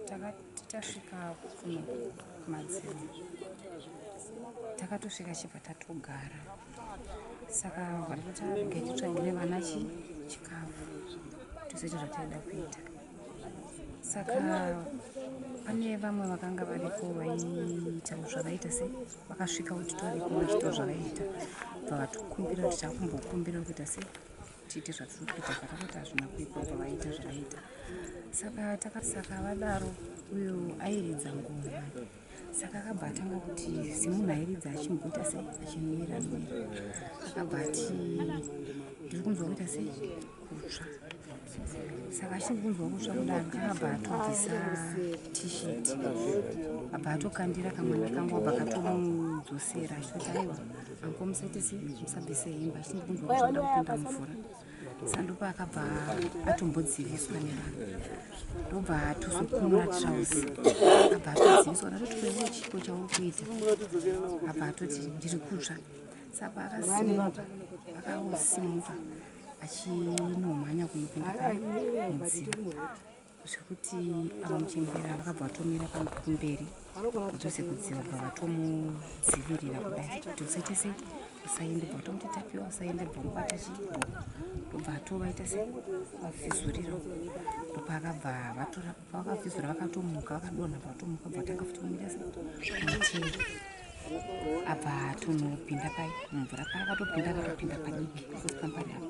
Takati tasvika kuno kumadziro, takatosvika chibva tatogara. Saka vatoti titsvagire vana chikafu tozoita zvataida kuita. Saka pane vamwe vakanga varipo vaiita zvavaita se vakasvika kuti toripo vachitawo zvavaiita, bva vatokumbira kuti takumbokumbira kuita se tiite zvatiri kuita, patakati hazvina kuipa, bva vaita zvavaita. Saka saka vadaro, uyo airidza ngoma, saka akabva atanga kuti semunhu airidza achimboita se achinwira nwira, akabva ati ndiri kunzwa kuita se kutsva. Saka achiri kunzwa kutsva kudaro, akabva atobvisa T-shirt, abva atokandira kamwana kangu, abva katomudzosera achitoti, "Aiwa anko, musaite se musabvise hembe, achiri kunzwa kutsva, nda kupinda mumvura." Sandopa akabva atombodziviswa nevanhu, ndobva atozokumura trausi, abva atodziviswa natoti, "Kwewe chipo chauri kuita?" Abva atoti, "Ndiri kutsva." Saka akasimuka, akangosimuka achinomhanya kunopinda mudziva, zvekuti ava muchembera vakabva vatomira kumberi kudhuze kudziva, bva vatomudzivirira kudai kuti usaite sei, usaende. Bva vatomuti, "Tapiwa, usaende." Bva mubata chibho, ndobva atovaita sei, vafizurira. Ndopaakabva vatora, vakafizura, vakatomuka, vakadonha, bva vatomuka, bva vatanga futi kumuita sei, kumutera. Abva atonopinda pai mumvura. Paakatopinda, akatopinda padiki pambari apo,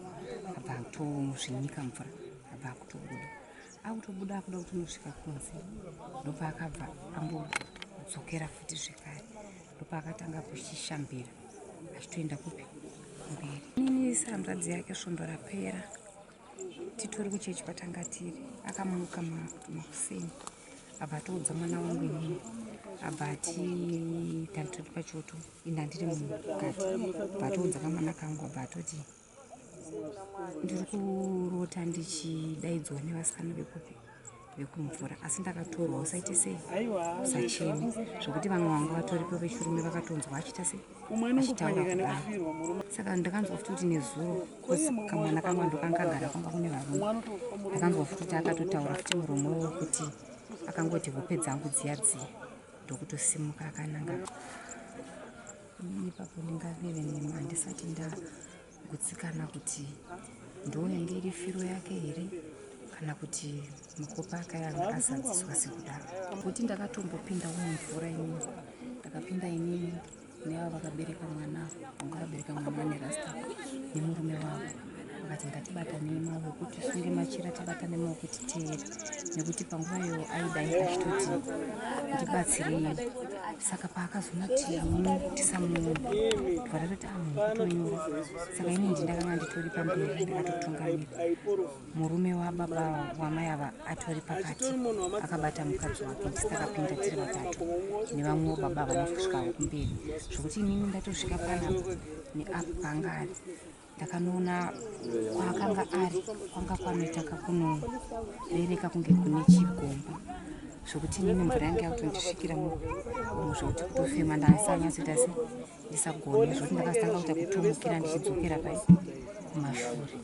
abva atozvinyika mvura, abva akutobuda. Akutobuda, akuda kuti unosvika kunze, ndopaakabva ambodzokera futi zvekare, ndopaakatanga kuchishambira achitoenda kupi, kumberi. Inini sehanzvadzi yake, svondo rapera titori kuchechi kwatanga tiri, akamuka makuseni, abva atoudza mwana wangu inini, abva ati tanditori pachoto, ini handiri mukati, abva atoudza kamwana kangu, abva atoti, "Ndiri kurota ndichidaidzwa nevasikana vekupi, vekumvura, asi ndakatorwa. Usaite sei, usacheme." Zvokuti vamwe vangu vatoripo vechirume vakatonzwa achiita sei, achitaura kudaro. Saka ndakanzwa futi kuti nezuro, cause kamwana kamwe ndokangagara kwanga kune varume, ndakanzwa futi kuti akatotaura futi muromo wekuti akangoti, "Hope dzangu dziya dziya," ndokutosimuka akananga. Inini ipapo ndingaveve nema, handisati ndagutsikana kuti ndo yange iri firo yake here kana kuti makopa ake anga azadziswa sekudaro. Kuti ndakatombopindawo mumvura inini, ndakapinda inini neavo vakabereka mwana, vanga vabereka mwana nerasta nemurume wavo. Vakati ngatibatanei maoko, tisunge machira, tibatane maoko, titeere, nekuti panguva iyo aidai achitoti, "Ndibatsirei." Saka paakazona kuti tisamuona, tobva tatoti a munhu kutonyura. Saka ini ndakanga nditori pamberi, ndakatotungamira. Murume wababa wamai ava atori pakati akabata mukadzi wake. Ndisi takapinda tiri vatatu nevamwewo baba havana kusvikawo kumberi, zvokuti inini ndatosvika panapa neapo paanga ari, ndakanoona kwaakanga ari kwanga kwanoita kakunobereka kunge kune chigomba, zvokuti inini mvura yange yakutondisvikira muromo, zvokuti kutofema ndasanyatsoita se ndisagone, zvokuti ndakazotanga kuita kutomukira ndichidzokera pai kumashure.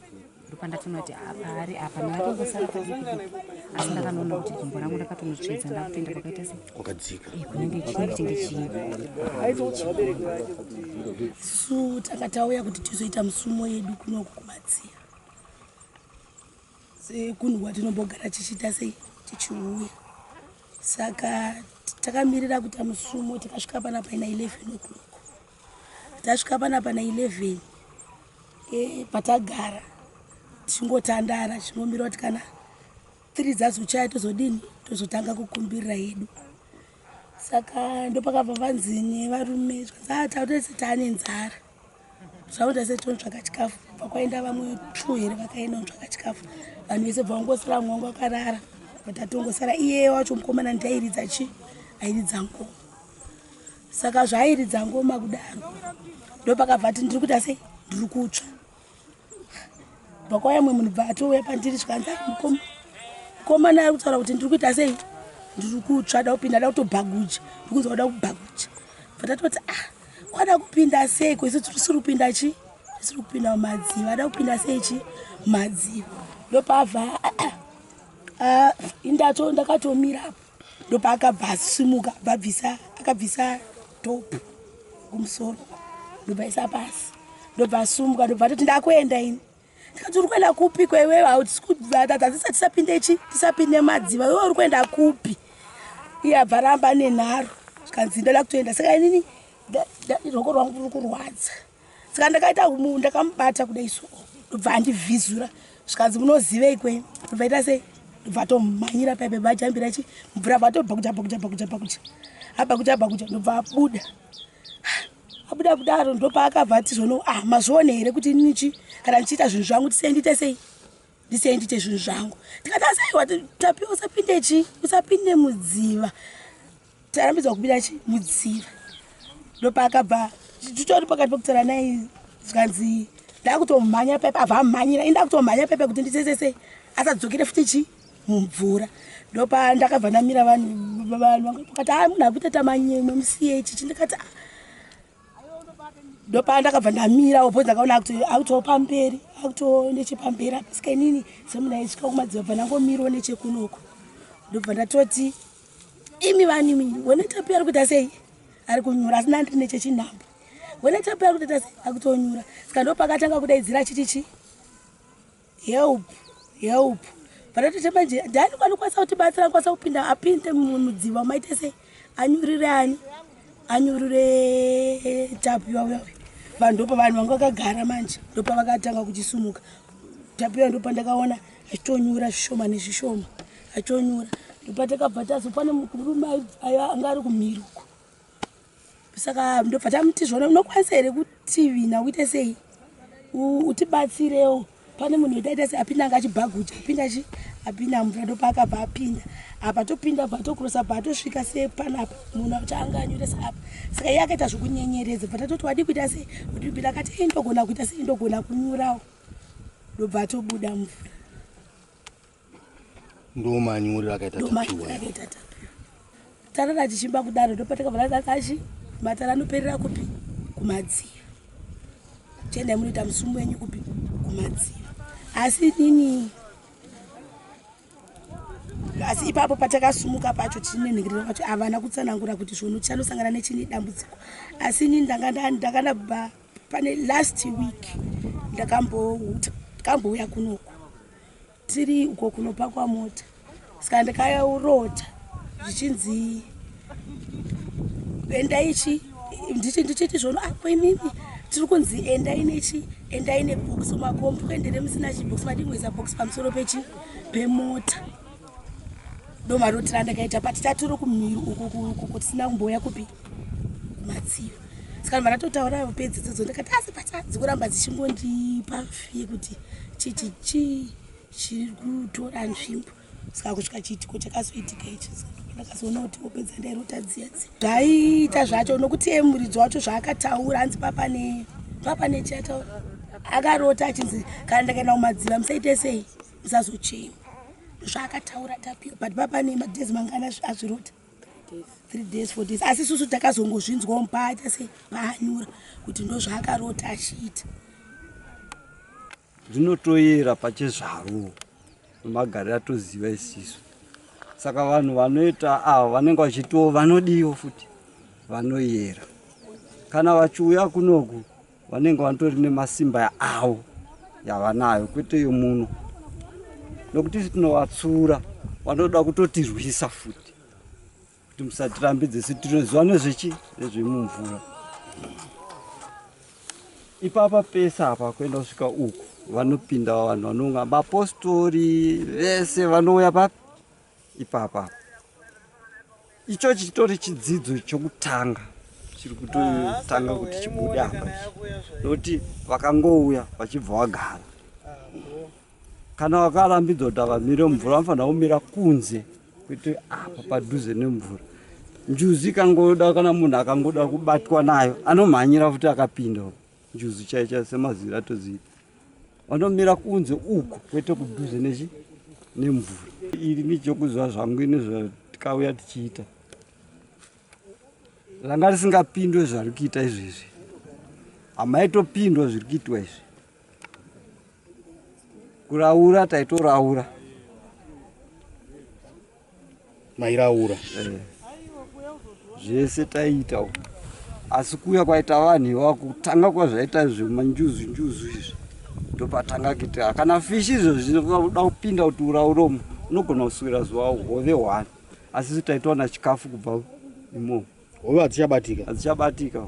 Ndopandatoona kuti apa ari apa, ndakatongosara padiki diki, asi ndakanoona kuti gumbo rangu ndakatonotsvedza, ndakutoenda kwakaita se kwakadzika. Kunenge chinenge chenge chigomba. Su tanga tauya kuti tizoita musumo yedu kunoku kumadziya, sekunhu kwatinombogara tichiita sei, tichiuya. Saka takamirira kuita musumo, tikasvika panapa ina 11 o'clock. Tasvika panapa na11, patagara tichingotandara, tichingomira kuti kana 3 dzazochaya tozodini, tozotanga kukumbirira yedu. Saka ndopakabva vanzi nevarume, zvikanzi, "A, tautese taane nzara, zvakuita sei, tonotsvaka chikafu." Bva kwaenda vamwe two here, vakaenda kunotsvaka chikafu. Vanhu vese bva vangosara, vamwe vanga vakarara, but atongosara iye wacho mukomana ndiairidza chi airidza ngoma. Saka zvaairidza ngoma kudaro, ndopakabva ati, "Ndiri kuita sei, ndiri kutsva." Bva kwauya mumwe munhu, bva atouya pandiri, zvikanzi, "Ah, mukomana ari kutaura kuti ndiri kuita sei, ndiri kutsva, da kupinda, da kutobhaguja, ndikunzwa kuda kubhaguja." Bva tatoti, "Ah." Kwada kupinda sei ko isu tisiri kupinda chi tisiri kupinda mumadziva ada kupinda sei chi mumadziva ndopabva ah, indato ndakatomira apo ndopaakabva asimuka bvabvisa akabvisa top kumusoro ndobva isa pasi ndobva asumuka ndobva atoti ndakuenda ini ndikati uri kuenda kupi kwewewe hautisikuatisati tisapinde chi tisapinde madziva iwe uri kuenda kupi iye abva ramba nenharo zvikanzi ndoda kutoenda saka inini roko rwangu ruri kurwadza saka ndakaita ndakamubata kudai so ndobva andivhizura zvikanzi munozivei kwenyu ndobva ita sei ndobva atomhanyira paipe bajambira chi mvura bva atobhakucha bhakucha bhakucha bhakucha abhakucha bhakucha ndobva abuda abuda kudaro ndopaakabva ati zvono ah mazvione here kuti inichi kana ndichiita zvinhu zvangu tisei ndiite sei ndisei ndiite zvinhu zvangu tikati asaiwa tapiwa usapinde chi usapinde mudziva tarambidzwa kupinda chi mudziva ndopaakabva titori pakati pekutaura naye zvikanzi ndakutomhanya pepe abva amhanyira indakutomhanya pepe kuti nditesese asadzokere futi chi mumvura ndopa ndakabva ndamira vanhu vanhu vakati a ah, munhu akuita manyemwe musiye ichi ndikati ah. ndopa ndakabva ndamira opo ndakaona akuto pamberi akuto nechepamberi apa saka inini semunhu aisvika kumadziva bva ndangomirawo nechekunoko ndobva ndatoti imi vanhu imi wena tapi ari kuita sei ari kunyura asi ndandiri nechechinhambo wena tapi ari kutoita sei akutonyura saka ndopakatanga kudaidzira achiti chii Help, help. Panatete manje ndani anokwanisa kutibatsira anokwanisa kupinda apinde mudziva maite sei anyurire ani anyurire tapiwa uya uya vanhu ndopa vanhu vanga vakagara manje ndopa vakatanga kuchisumuka tapiwa ndopa ndakaona achitonyura zvishoma nezvishoma achitonyura ndopa takabva tazo pane murume anga ari kumhiri uko saka ndobva tamuti zvona unokwanisa here kutivina uite sei utibatsirewo pane munhu wedaita sei apinda anga achibhaguja apinda chi apinda mvura ndopaakabva apinda apa topinda bva tokurosa bva atosvika sepanapa munhu acho anga anyoresa apa saka iye akaita zvokunyenyeredza bva tatoti wadii kuita sei wadii kupinda akati ei ndogona kuita sei ndogona kunyurawo ndobva atobuda mvura ndomanyuriro akaita tapiwa tarara tichimba kudaro ndopatakabva matara anoperera kupi kumadziva chiendai munoita musumo wenyu kupi kumadziva asi nini asi ipapo patakasumuka pacho tinenhingirira pacho havana kutsanangura kuti zvonu tichanosangana nechini dambudziko asi inini ndanga pane last week ndakambouya kunoku tiri uko kunopakwa mota saka ndikaurota zvichinzi endai chi ndichiti zvono apo ah, imimi tiri kunzi endai nechi endai nebox makombi kuendere musina chibox madingoisa box pamusoro pechi pemota ndomarotera ndakaita but tatiri kumhiri uku tisina kumbouya kupi kumatsiva saka ndibva ndatotaura pedzi dzodzo ndikati asi but dzikuramba dzichingondipa fiye kuti chichi chii chiri kutora nzvimbo saka kusvika chiitiko chakazoitika ichi ndakazoona kuti hope dzandairota dziya dziya zvaiita zvacho nokuti iye muridzi wacho zvaakataura hanzi papane papane chiataura akarota achinzi kana ndakaenda kumadziva musaite sei musazochema zvaakataura tapiwa but papane madays mangana azvirota three days four days asi isusu takazongozvinzwawo mupaita sei paanyura kuti ndozvaakarota achiita Zvinotoyera pachezvaro nemagariro atoziva isisu saka vanhu vanoita ava vanenge vachitiwo vanodiwo futi vanoyera kana vachiuya kunoku vanenge vanotori nemasimba avo yavanayo kwete yomuno nokuti isi tinovatsura vanoda kutotirwisa futi kuti musatirambidze isu tinoziva nezvechi nezvemumvura ipapa pese apa kuenda kusvika uku vanopinda vanhu vanonga mapostori vese vanouya papi ipapa icho chitori chidzidzo chokutanga chiri kutotanga kuti chibude apa nokuti vakangouya vachibva vagara kana vakarambidzwa kuti havamire mumvura vanofanira kumira kunze kwete apa padhuze nemvura njuzu ikangoda kana munhu akangoda kubatwa nayo anomhanyira futi akapinda njuzu chaiyo chaiyo semaziviro atoziita vanomira kunze uku kwete kudhuze nechi nemvura iri nichokuziva zvangu ini zvatikauya tichiita Ranga risingapindwe zvari kuita izvezvi. Hamaitopindwa zviri kuitwa izvi. Kuraura taitoraura. Mairaura. Eh. Zvese taiita uko. Asi kuuya kwaita vanhu iwa kutanga kwazvaita zvemanjuzu njuzu izvi. Ndopatanga kuita kana fishi izvo zvinoda kupinda kuti uraure umu unogona kuswera zuva hove hwani. Asi isu taitowana chikafu kubva imomo. Hove hadzichabatika. Hadzichabatika.